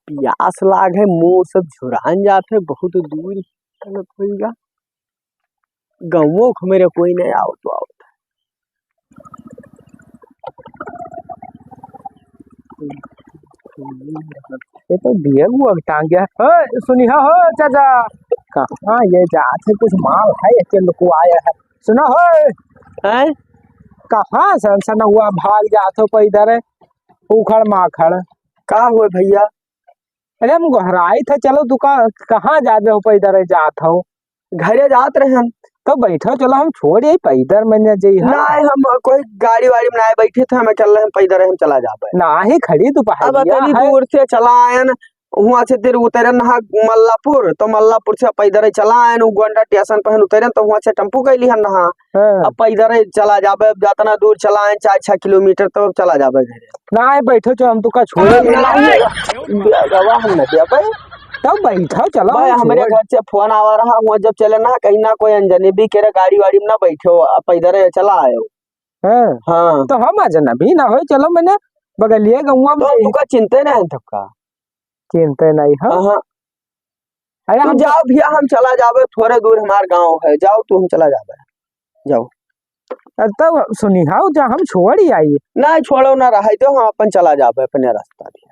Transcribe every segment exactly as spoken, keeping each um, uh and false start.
पियास लाग है, मुँह सब झुरान जात है, बहुत दूर चलत होइगा। गउँवो क हमरे कोई नहीं आवत आवत। ये तो बिया हुआ टांग गया। ओए, सुनिहा हो चाचा, कहाँ ये जात है? कुछ माल है, एके लुकवाया है। सुना हो, हैं? कहाँ सन सनौआ भाग जात हो पैदर, उखड़ माखड़? का हुए भइया? अरे हम गोहराइत है, चलो दुकान, कहाँ जाबे हो पैदर जात हो? घरे जात रहे हम। तो बैठो, चलो हम छोड़ यही पैदर मन जई, हाँ? नाहीं, हम कोई गाड़ी वाड़ी में नाहीं बैठे थे, हम अकेले हम पैदर हम चला जाबे। नाहीं, खड़ी अब दुपहरिया तनी है। दूर से चला आयन, हुआँ से तेरे उतरन हा मल्लापुर, तो मल्लापुर से पैदर चला आयन, उ गोंडा स्टेशन पर हम उतरन, तो हुआँ से टेम्पू कैली हन हा। हाँ। अब पैदर चला जाबे, अब जातना दूर चला आयन, चार छः किलोमीटर, तो अब चला जाबे घरे। नाहीं, बैठो, चलो हम तुका छोड़े। अरे, नाहीं, बेगवा हम न देबे। तब बैठो, चलो भाई, हम हमरे छोड़। घर से फोन आवा रहा, हुआँ जब चले ना, कहीं ना कोई अंजनी भी केरे गाड़ी वाड़ी में ना बैठो, अब पैदर चला आयो। हाँ। हाँ। तो हम अजनबी ना होई, चलो मने बगलिए गउँवा में तो रही। तुका चिंते नहीं है तुका। चिंते नहीं है। हाँ, हाँ। अरे तू हम जाओ भइया, हम चला जाबे, थोड़े दूर हमार गाँव है, जाओ तू, हम चला जाबे, जाओ। अरे तब सुनिहाओ जा, हम छोड़ ही आई। नहीं, छोड़ो ना, रहे दो, हम अपन चला जाबे अपने रास्ता भइया।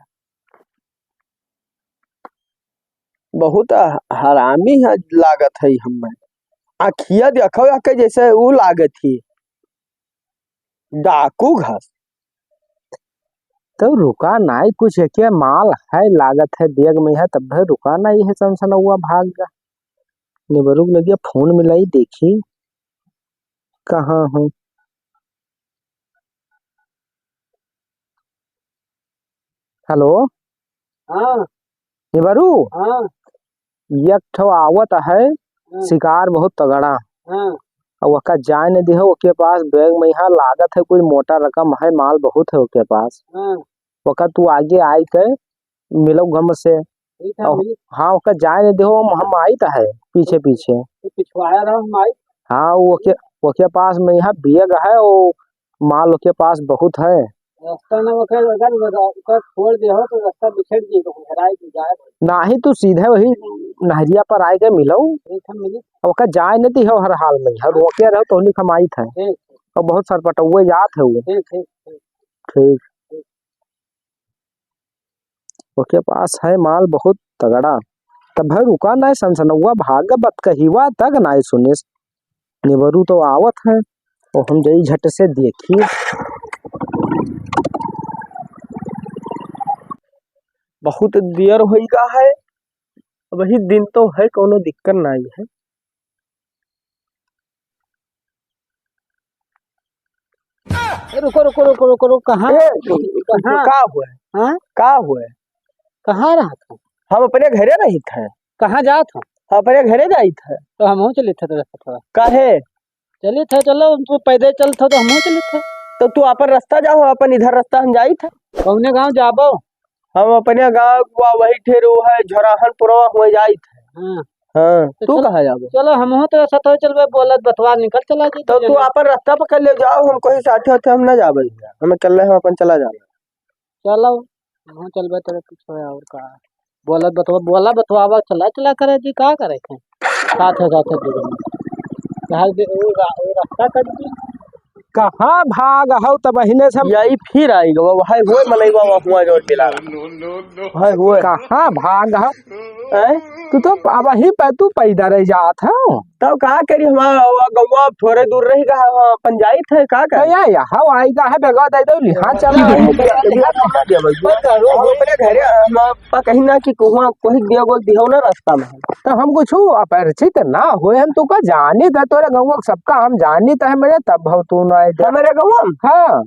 बहुत ह-, हरामी है, लागत है हमें। आँखिया देखो या के जैसे उ लागत ही डाकू घास। तो रुका नाई, कुछ एके माल है, लागत है बैग में है, तब भी रुका नाई है, सनसनौआ भाग गा। निबरू के लगे फोन मिलाई, देखी कहाँ हो। हेलो। हाँ। निबरू। हाँ। एक ठो आवत है, हाँ। शिकार बहुत तगड़ा। हाँ। और ओका जाए न दिहो, ओके पास बैग में यहाँ लागत है कुछ मोटा रकम है, माल बहुत है ओके पास। हाँ। ओका तू आगे आए के मिलो गम से। ठीक है, और मिली। हाँ, ओका जाए न दिहो, हम, हम आइत है पीछे पीछे। तो पिछवाया रहो, हम आई। हाँ, ओके, ओके पास में यहाँ बैग है, वो माल ओके पास बहुत है। रास्ता ना ओके, अगर ओका छोड़ दे हो तो रास्ता बिछड़ जी, तो हेराई के जाए। नाही, तू सीधे वही नहरिया पर आए के मिलो। ठीक है, मिली। ओका जाए न दिहो हर हाल में, हर रोके रहो तो नहीं कमाइत है। ठीक। और बहुत सरपटौए जात है वो। ठीक, ठीक, ठीक। ठीक। ओके पास है माल बहुत तगड़ा। तब है रुका नाय सनसनौआ भाग बतकहिवा तक नाय सुनिस। निबरू तो आवत है, और हम जाई झट से देखी। बहुत देर होइगा है, अबही दिन तो है, कौनो दिक्कत नाय है। ए, रुको, रुको, रुको, रुको, रुको, कहाँ? ए, रुको, रुको, कहाँ? का हुआ है? हाँ? का हुआ है? कहाँ रहत हो? हम अपने घरे रहित है। कहाँ जात हो? हम अपने घरे जाइत है। तो हमहूँ चलित है तो रास्ता थोड़ा। काहे? चलित है, चलो, तू पैदल चलत हो तो हमहूँ चलित है। तो तू अपन रास्ता जाओ, अपन इधर रास्ता हम जाइत है। कौने गाँव जाबो? हम अपने गाँव वा वही ठेरू है, झोराहनपुरवा हुए जाइत है। हाँ। हाँ, तो तू चल, कहाँ जाबो? चलो, हमहूँ तो साथ चलबे, बोलत बतवा निकल चला जी, तो तू चलो। अपन रास्ता पकड़ ले जाओ, हम कोई साथे होते हम ना जाबे, हम अकेले हम अपन चला जाबे। चलो, हमहूँ चलबे तेरे पीछे, और का? बोलत बतवा, बोला बतवावा, चला, चला करे जी, का करे थे? साथे, साथे दे देंगे। कहाँ दे, वो रा-, वो रास्ता कट गई। कहाँ भाग हौ तब बहिने सब? यही फिर आई गवा, हाय होए मनई बाबा हुआ जोर के लाग। हाय होए। कहाँ भाग हौ? हैं? तू तो अब वहीं पे तू पैदल रह जात हौ। तब का करी, हमारा गौवा थोड़े दूर रह गया, हम अपन जाइत है, का करी? तो या, यहाँ आई गा है, बेगवा दे दो, लिहा चला। हम अपने घरे, हम आपका कहीं ना कि कुआं, कोई दिया गोल दिया ना रास्ता में। तो हम कुछ अपरिचित ना होए, हम तुका जानित है, तोरे गौवा सबका हम जानित है, मेरे तब हो तू ना आए। हमारे गौवा में? हाँ।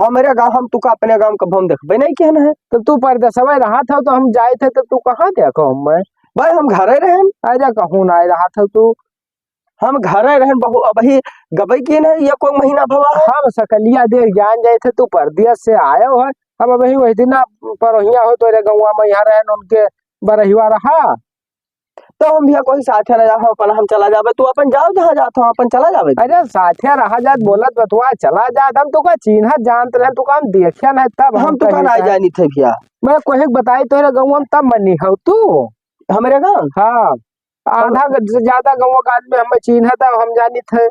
हमरे गाँव, हम तुका अपने गाँव में कब हम देखबे नहीं किहन है। तो तू परदेसवा रहत हौ, तो हम जाइत है, तो तू कहाँ देखो हमें? भाई, हम घरे रहन। अरे, कहूँ ना रहत हौ तू। हम घरे रहन, बहु-, अबही गबई किहन है, ये कोई महीना भवा है। हम सकलिया देख जान जाइत है, तू परदेस से आयो है। हम अबही वही दिना परोहिया हो तोरे गौवा में यहाँ रहन, उनके बरहिवा रहा। तो हम भैया कोई साथे न जात, हम अपन, हम चला जाबे, तू अपन जाओ जहाँ जात हो, अपन चला जाबे। अरे साथे रहा जात, बोलत बतवा चला जात, हम तुका चीन्हत जानत रहे, तुका हम देखे नहीं तब हम हम तुका कही नहीं था। जानी थे भैया। मैं कोई के बताई तोहरे गाँव में तब मनी हो तू। हमरे गाँव? हाँ। आधा ग-, ज्यादा गाँव का आदमी हमें चीन्हत है, हम जानित है।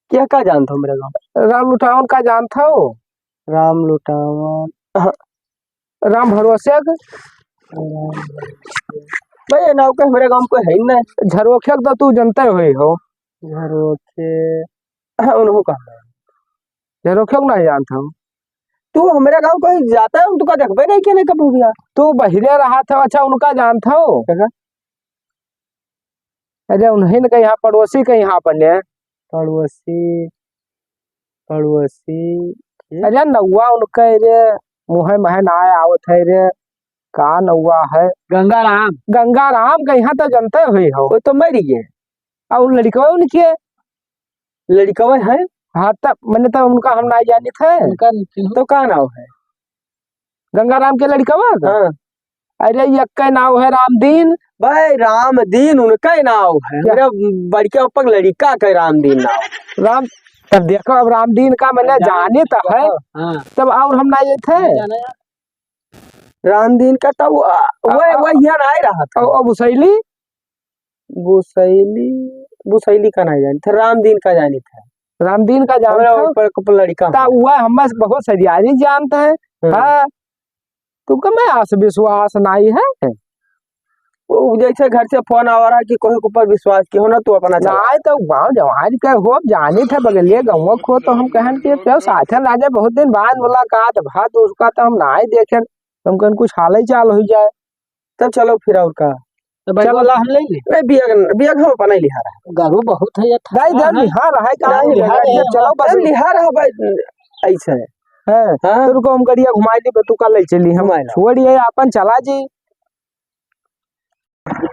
क्या का जानत हो हमरे गाँव? राम लुटावन का जानत हो? राम लुटावन। हाँ। राम भरोसे के? भाई, ये नाव के हमरे गाँव में कोई है ही नहीं। झरोखे के तो तू जनते हुए हो। झरोखे, हाँ, उन्हों का। झरोखे के नहीं जानत हो? तू हमरे गाँव कोई जाता है, हम तुका देखबे नहीं किया नहीं कबू भैया। तू बहिरे रहा था, अच्छा, उनका जानत हो? क्या? अरे, उन्हीं के यहाँ पड़ोसी के यहाँ अपने। पड़ोसी, पड़ोसी, के? अरे, नौवा उनके रे, मुँहे महे ना आवत है रे, का नौवा है? गंगाराम। गंगाराम के यहाँ तो जनते हुई हो। वो तो मर गए। और लड़कवा उनके? लड़कवा है? हाँ, तब मैंने तो उनका हम ना जानित है। उनका नहीं चिन्हू। तो का नाव है? गंगाराम के लड़कवा का? हाँ। अरे, यक्के नाव है रामदीन। भाई, रामदीन उनका ही नाव है। क्या? मेरा बड़के ऊपर लड़का का रामदीन नाव। राम, तब देखो, अब रामदीन का मैंने जान-, जानित है। हाँ। तब और हम ना जानित है। नहीं जाना यार। रामदीन का तब वो, वो, आ, वो यहाँ ना रहा था। और, और बुसैली? बुसैली, बुसैली का नहीं जानित है, रामदीन का जानित है। रामदीन का जानत हमरा हो? ऊपर, ऊपर लड़का ता है। हुआ हमसे बहुत सरियारी जानत है। हाँ। हाँ। तुमका मैं आस विश्वास नाई है। वो जैसे घर से फोन आवा रहा कि कोई के ऊपर विश्वास किहो ना, तू अपना चला। नाई तो गाँव जवान के हो, जानित है बगलिए गाँव को, तो हम कहन कि तो साथे लागे, बहुत दिन बाद मुलाकात भा, तो उसका तो हम नाई देखेन, हम कहन कुछ हाल ही चाल हो जाए। तब चलो फिर और का। तो भाई चलो। बोला हम ले ले। नहीं, बिया, बिया घर पर नहीं लिहा रहा। गरु बहुत है ये। नहीं, हाँ, जब हाँ। लिहा रहा है, कहाँ नहीं, लिहा लिहा रहा है? रहा है। चलो, बस। नहीं, लिहा रहा भाई, ऐसे है। हाँ, हाँ। तो रुको, हम गड़िया घुमाई ली, तू का ले चली, हम घुमाई ला। छोड़िए, अपन चला जी।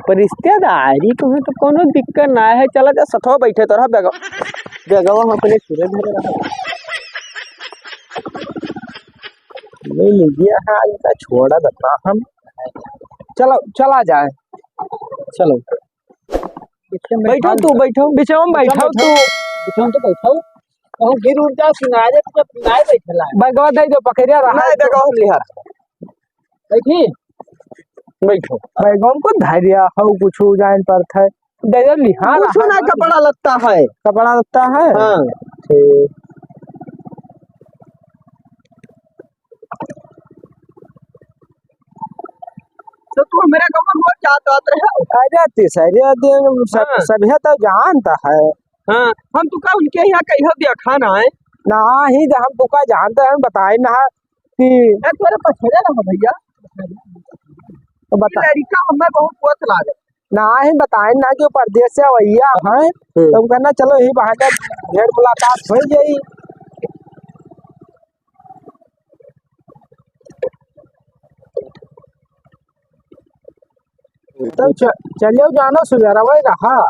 पर रिश्तेदारी तुम्हें तो कोनो दिक्कत ना है, चला जा, सथवा बैठे तो रहा, बेगवा, बेगवा हम अपने सिरे धरे रहा। ले लीजिए, हाँ, इनका छोड़ा देता हम। चलो, चला जाए। चलो। पीछे में बैठो बैठो। तू, बैठो। पीछे में बैठो बैठो, तू। पीछे में तो बैठो। कहूँ गिर उड़ जाओ, सुनाए दे, तो सुनाए बैठला। बैगवा दे दो, पकड़िया रहा नहीं, है तो। बैगवा हम लिहा। बैठी। बैठो। बैगवा में कुछ धैर्य हो, कुछ हो जाए पर थे। दे दो, लिहा कुछ रहा ना, है। कपड़ा लत्ता है। कपड़ा लत्ता है? हाँ। ठीक। तो तू मेरा कमर रोज जात आत रहे हो? अरे, तीसरे दिन सब, हाँ। सभे तो जानता है। हाँ, हम तुका उनके यहाँ कहियो देखा ना है। ना ही, हम तुका जानते हैं, बताए ना कि ए, तोरे पछड़े रहो भैया। तो बता। लड़का हमें बहुत गोत लागल। ना ही बताए ना कि परदेस से भैया हैं, हम्म। तो हम कहना, "चलो, यही बहाने भेंट मुलाकात हो जाई।" तब च-, चलियो जानो सुबेरा वही रहा।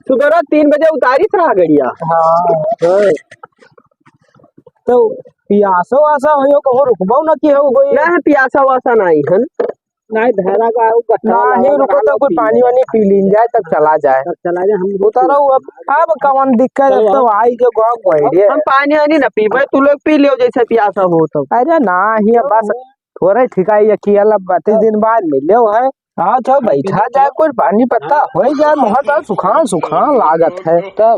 सुबेरा तीन बजे उतारित रहा गड़िया। हाँ। हाँ। तो पियासो वासा हो, कहूँ रुकबो न कि हो गई। ना, पियासा वासा नहीं हन। नहीं, धरा का, वो गट्टा ना वाला ही वाला रुको, तो कुछ पानी वानी पी लीन जाए, तब चला जाए। तब चला जाए, हम उतारो अब, अब कौन दिक्कत है, चलो, तो आओ। आई के गाँव को हम, है। हम पानी वानी ना पीबे, तू लोग पी लियो जैसे पियासा हो तब। अरे ना ही, बस थोड़े ठिकाई है कि अलग बात, दिन बाद मिले है। हाँ, चलो, बैठा जाए, कुछ पानी पत्ता हो जाए, मुँह तो सुखान, सुखान लागत है। तब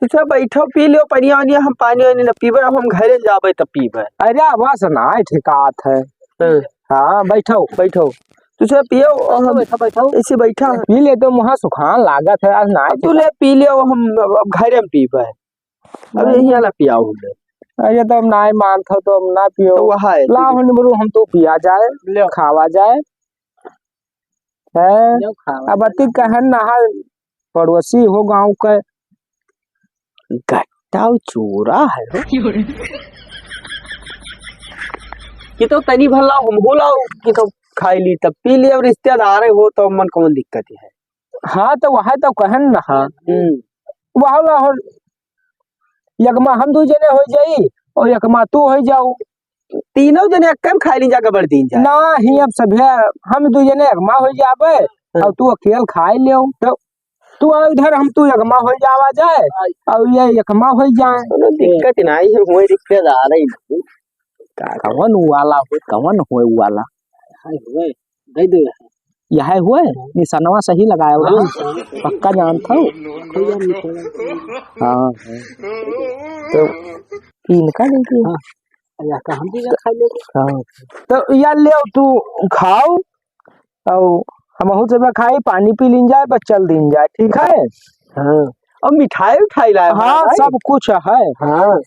तो चल बैठो, पी लियो पनिया वनिया, हम पानी वानी न पीबे, अब हम घरे जाबे तब पीबे। अरे, आवाज ना ठिकात है। हाँ। हाँ, बैठो। बैठो। तू चल पियो, बैठो, हम बैठो, बैठो। ऐसे बैठा। पी ले तो मुँह सुखान लागत है, आज ना अब तू ले पी लियो, हम अब घरे में पीबे। अब अब यही वाला पियाओ हमने। अरे, तो हम ना मानत हो, तो हम ना पियो। तो वहाँ है, ला, तू हम बोलू, हम तो पिया जाए, ले। खावा जाए। हैं? ले, खावा अब जाए। अति कहन ना है, पड़ोसी हो गाँव के। गट्टा चोरा है हो। कि तो तनी भर लाओ, हम हो लाओ, कि तो खाई ली, तब पी ली, अब रिश्तेदार है हो, तो मन कौन दिक्कत है? हाँ, तो वह तो कहन ना है। हम्म। वह ला हो, एक माँ हम दू जने हो जाई और एक माँ तू हो जाओ। तीनों जने एक्के में खाइ लीन जा, गबड़ दीन जा। नाही, अब सभे हम दुइ जने एकमा होइ जाबे, हाँ। अब तू अकेल खाइ लेउ। तो तू आ इधर, हम तू एकमा होइ जावा जाए, आई। अउ ये एकमा होइ जाए। कोनो दिक्कत नाही है, हुए रिश्तेदार है। का कवन वाला हो, कवन होए वाला? हाय हुए, दे दे। यह हुए, निशानवा सही लगाए हो। हाँ। पक्का जानत हो? कोई यार नहीं खोला। हाँ। तो इनका नहीं किया। हाँ। या का हम भी खा लेते। हाँ। तो या ले तू खाओ, अउ हमहू सब खाई, पानी पी लीन जाए, बस चल दीन जाए, ठीक है? हाँ। अउ मिठाई उठाई लाए हो हाँ, भाई? सब कुछ है। हाँ।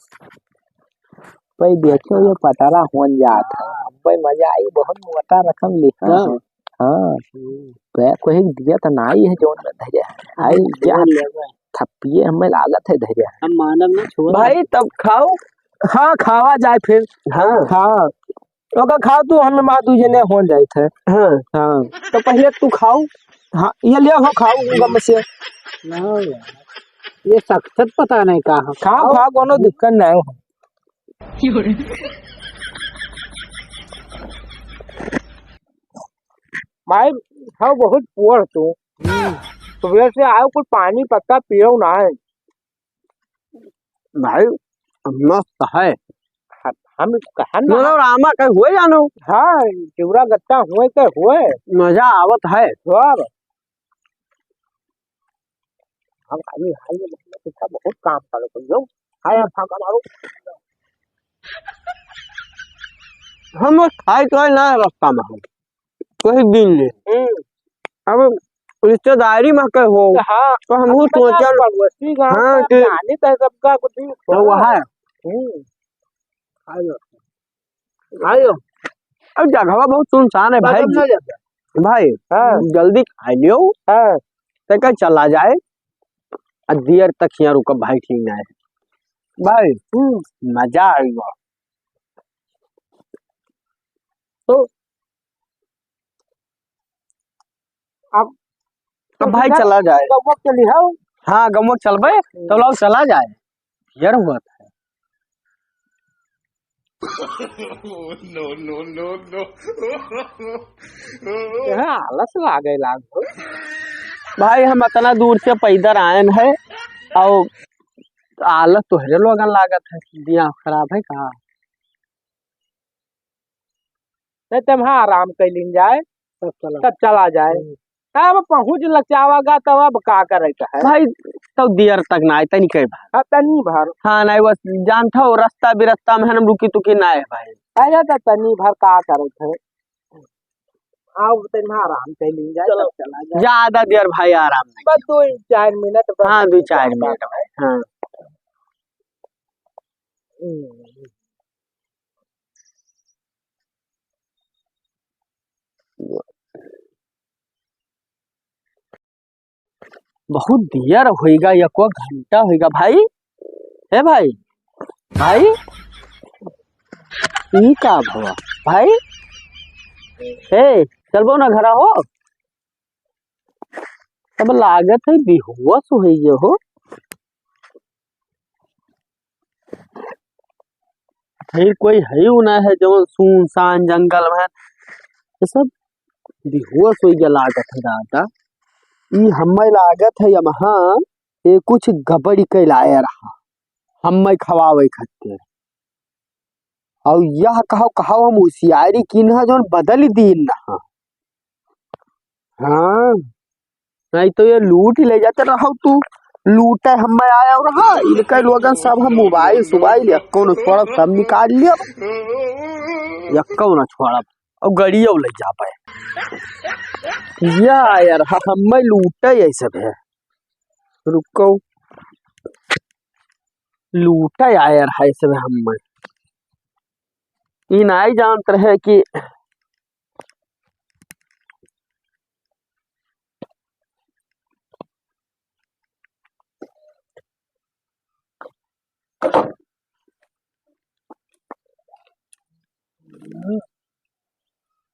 भाई देखो, ये पटारा होन जात है। भाई मजा आई, बहुत मोटा रकम लिखा हाँ। है। हाँ। हम्म। बे कोई दिया तो नाई है, जोन में धरे है। आई हम्म, क्या? जोन ले गए। थप्पिए हमें लागत है धरे है। हम मानव ना छोड़। भाई तब खाओ। हाँ, खावा जाए फिर। हाँ। हाँ। ओका खाओ तू, हमें माँ दुइ जने हो जाइत है। हाँ। हाँ। तो पहिले तू खाओ। हाँ, ये ले हो खाओ गम से। ना यार, ये सख्त पता नहीं का है। खाओ, खाओ। खाओ, कोनो दिक्कत नहीं हो। भाई, खाओ बहुत पुअर तू। हम्म। सुबह से आओ, कुछ पानी पत्ता पियो ना है। भाई, मस्त है। ह-, हम कहन ना। मतलब रामा के हुए जानो। हाँ, चिवड़ा गट्टा हुए के हुए। मजा आवत है। और हम खाली हाल में मतलब इतना बहुत काम करो तुम लोग। हाय, आप फाका मारो। हम खाई तो है ना रास्ता में हम। कोई दिन नहीं। हम्म। अब रिश्तेदारी में के हो, हाँ, तो हमहू अपना सोचल, पड़ोसी गाँव हाँ, का कि जाने का सबका कुछ तो वह है। हम्म। आयो। आयो। अब जगहवा बहुत सुनसान है भाई। बदल ना जाता। भाई, हाँ। जल्दी खाई लियो। हाँ। ते का चला जाए। आ देर तक यहाँ रुकब भाई, ठीक ना है। भाई, हम्म। मजा आएगा। तो अब अब भाई चला जाए। गौवा चली हो। हाँ, गौवा चलबे, तो लोग चला जाए। यार हुआ था। No, no, no, no। यहाँ आलस लागे लागो। भाई, हम इतना दूर से पैदल आयन है, और आलस तोहरे लोगन लागत है। दिमाग खराब है का? नहीं, तब हाँ, आराम कर लीन जाए, तब चला। तब चला जाए। हम्म। अब पहुँच लचावागा, तब अब का करे के है? भाई, तब देर तक ना आए, तनी कई बार। हाँ, तनी भर। हाँ, नहीं, बस जानत हो, रास्ता बिरस्ता में हम रुकी तुकी ना है भाई। अरे, तो तनी भर का करे के है? आओ, तनी आराम कर लीन जाए, चलो। तब चला जाए। ज्यादा देर भाई, आराम नहीं। बस दो चार मिनट, बस। हाँ, दो चार मिनट भाई, हाँ। हम्म। बहुत देर होइगा, एको घंटा होइगा भाई। हे भाई, भाई, ई का भवा भाई? हे, चलबो ना घरा हो। अब लागत है बेहोश होइ गए हो। फिर कोई है उ ना है, जवन सुनसान जंगल में ये सब बेहोश होइ गया लागत है दादा। ई हमें लागत है यमहा ये कुछ गबड़ी कैलाए रहा, हमें खवावे खातिर। और यह कहो, कहो हम होशियारी कीन है, जौन बदल दीन ना। हाँ, नहीं तो ये लूट ही ले जाते रहो तू। लूटे हमें आया रहा, इनके लोगन सब हम मोबाइल सोबाइल यक्को न छोड़ब, सब निकाल लियो, यक्को न छोड़ब, और गड़ियो ले जा पाए। या यार, ह-, हमें लूटे ऐसे है, रुको, लूटे आयर है ऐसे हमें। ई नाई जानत रहे कि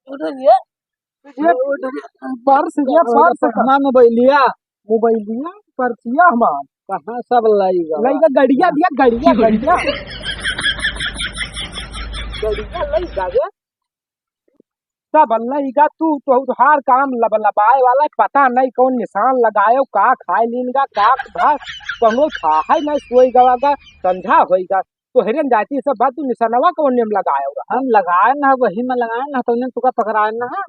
उधर ये, ये पर्स, ये पर्स। हाँ, मोबाइलिया। मोबाइलिया, पर्सिया हमार। कहाँ सब लाइगा? लाइगा गड़िया दिया, गड़िया, गड़िया। गड़िया लई गा रे। सब लई गा तू, तो तुहार काम लब लबाए वाला, पता नहीं कौन निशान लगायो, का खाए लीन गा, का भा कौनो था है नहीं, सोई गवा गा, संझा होई गा। तो हेरन जाती सब बात तू निशानवा कौन नियम लगायो रहा? हम लगाए ना, वही में लगाए ना, तो उन्हें तुका पकड़ाए ना।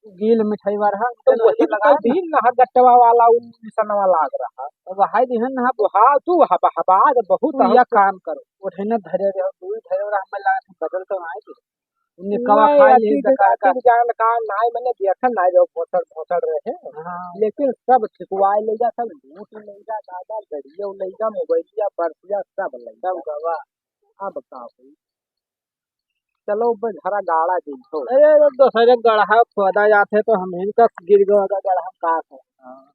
गील मिठाई वाला तो उनके वही नजर तो लगा दिन ना गट्टवा वाला उ निशानवा लाग रहा। अब हाय दिहन ना। तो हाँ, तू हब-, हबाद बहुत तू हम या तो काम करो, उठे ना धरे रहो, तू ही धरे रहो, हमें लगा कि बदल तो आए थे। उन्हें कवा नहीं, खाए अति ले दे-, का, का। अति जान का नाई, मैंने देखा नाई रहो, भोसड़, भोसड़ रहे। हाँ। लेकिन सब ठिकवाए ले जा, सब लूट ले जा, दादा, गड़िया ले जा, मोबाइलिया, पर्सिया, सब ले जा। सब गवा। अब का होई? चलो, बे घरा गाड़ा दे दो। अरे, वो दूसरे गड़हा खोदा जाते तो हम इनका गिर गया होगा गड़हा का है। हाँ।